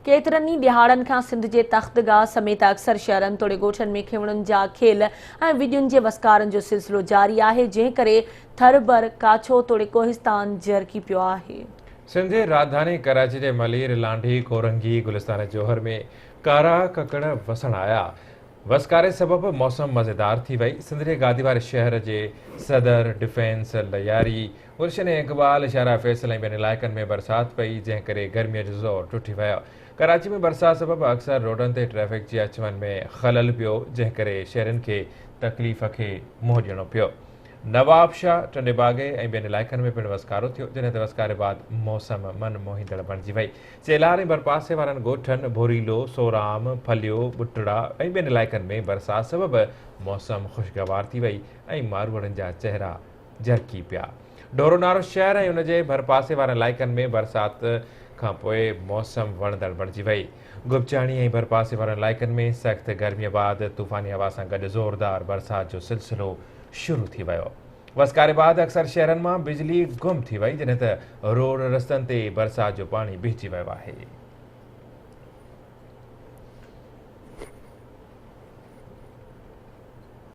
ڪيترن ئي ڏهاڙن کان سنڌ جي تختگاهه سميت اڪثر شهرن توڙي ڳوٺن ۾ کنوڻن جا کيل ۽ وڄن جي وسڪارن جو سلسلو جاري آهي، جنهن ڪري ٿر، بر، ڪاڇو توڙي ڪوهستان جرڪي پيو آهي. سنڌ جي راڄڌاني ڪراچي جي ملير، لانڍي، ڪورنگي، گلستان جوهر ۾ ڪارا ڪڪڙ وسڻ آيا. وسڪاري سبب موسم مزيدار ٿي وئي. سنڌ جي گادي واري شهر جي صدر، ڊفينس، لياري، گلشن اقبال، شاهراهه فيصل ۽ ٻين علائقن ۾ برسات پئي، جنهن ڪري گرمي جو زور ٽٽي ويو. ڪراچي ۾ برسات سبب اڪثر روڊن تي ٽريفڪ جي اچ وڃ ۾ خلل پيو، جنهن ڪري شهرين کي تڪليف کي منهن ڏيڻو پيو. نوابشاهه، ٽنڊي باگي ۽ ٻين علائقن ۾ پڻ وسڪارو ٿيو، جڏهن ته وسڪاري بعد موسم من موهيندڙ بڻجي وئي. چيلهار ۽ ڀرپاسي وارن ڳوٺن ڀوريلو، سورام، ڦليو، ٻٽڙا ۽ ٻين علائقن ۾ برسات سبب موسم خوشگوار ٿي وئي ۽ ماروئڙن جا چهرا جرڪي پيا. ڍورو نارو شهر ۽ ان جي ڀرپاسي وارن علائقن ۾ برسات کانپوء موسم وڻندڙ بڻجي وئي. گپچاڻي ۽ ڀرپاسي وارن علائقن ۾ سخت گرمي بعد طوفاني هوا سان گڏ زوردار برسات جو سلسلو شروع ٿي ويو. وسڪاري بعد اڪثر شهرن مان بجلي گم ٿي وئي جڏهن ته روڊ رستن تي برسات جو پاڻي بيهجي ويو آهي.